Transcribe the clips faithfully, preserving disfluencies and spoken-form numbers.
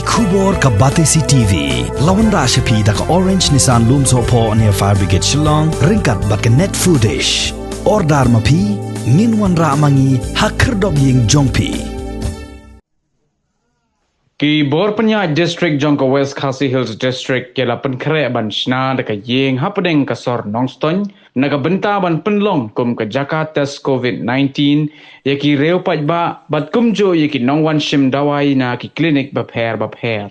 Khubor ka Batesi T V. La wanrah sha phi da ka Orange Nissan Lumsohphoh near Fire Brigade Shillong, ryngkat bad ka Net Foodish. Order ma phi, ngin wanrah ma ngi ha khyrdop ïing jong phi. Ki bor pynïaid district jong ka West Khasi Hills District ki la pynkhreh ban shna da ka ïing hapdeng ka sor Nongstoiñ na ka bynta ban pynlong kum ka jaka test COVID nineteen ïa ki riew paidbah bad kumjuh ïa ki nongwan shim dawai na ki klinik bapher bapher.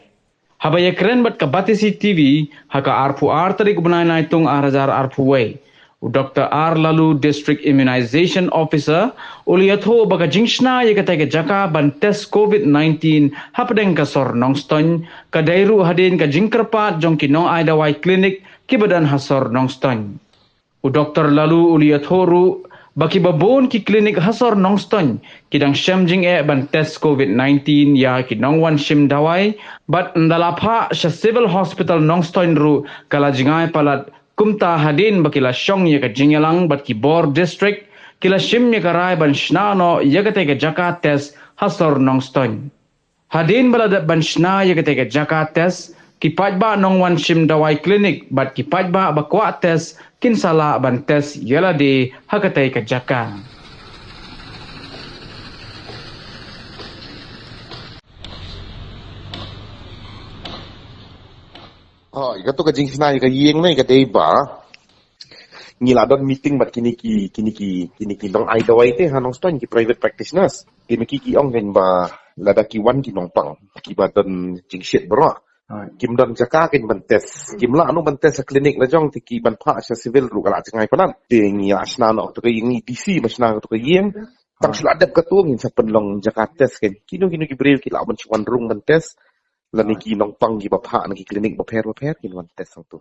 Haba ïakren bad ka Batesi T V ha ka arphew ar tarik u bnai Naitung ar hajar arphew wei, u Doctor R Lalu, District Immunization Officer, u la ïathuh ba ka jingshna ïa katei ka jaka ban test COVID nineteen hapdeng ka sor Nongstoiñ ka dei ruh hadien ka jingkyrpad jong ki nongai dawai klinik kiba don ha sor Nongstoiñ. U Doctor Lalu u la ïathuh ruh ba kiba bun ki klinik ha sor Nongstoiñ ki dang shem jingeh ban test COVID nineteen ïa ki nongwan shim dawai bad ynda la phah sha Civil Hospital Nongstoiñ ruh ka la jngai palat. Kumta hadien ba ki la shong ïa ka jingïalang bad ki bor district, ki la shim ïa ka rai ban shna noh ïa katei ka jaka test ha sor Nongstoiñ. Hadien ba la dep ban shna ïa katei ka jaka test, ki paidbah nongwan shim dawai klinik bad ki paidbah ba kwah test kin sa lah ban test ïa lade ha katei ka jaka. Oh, ïa kato ka jingshna ïa ka ïing ne ka dei ba ngi la don meeting bad kine ki, kine ki, kine ki nongai dawai te ha Nongstoiñ, ki private practitioners. Kine ki ki ong kan ba lada ki wan ki nongpang kiba don jingshit baroh, kim don jaka kan ban test. Kim lah noh ban test ha klinik la jong te ki ban phah sha Civil ruh ka la jngai palat. Te ngi la shna noh kato ka ïing, ngi D C ba shna kato ka ïing. Tang shu la dep kato ngin sa pynlong jaka test kan. Kino kino ki briew ki lah ban shu wan rung ban test. Lane ki nongpang kiba phah na ki klinik bapher bapher kin wan test hangto.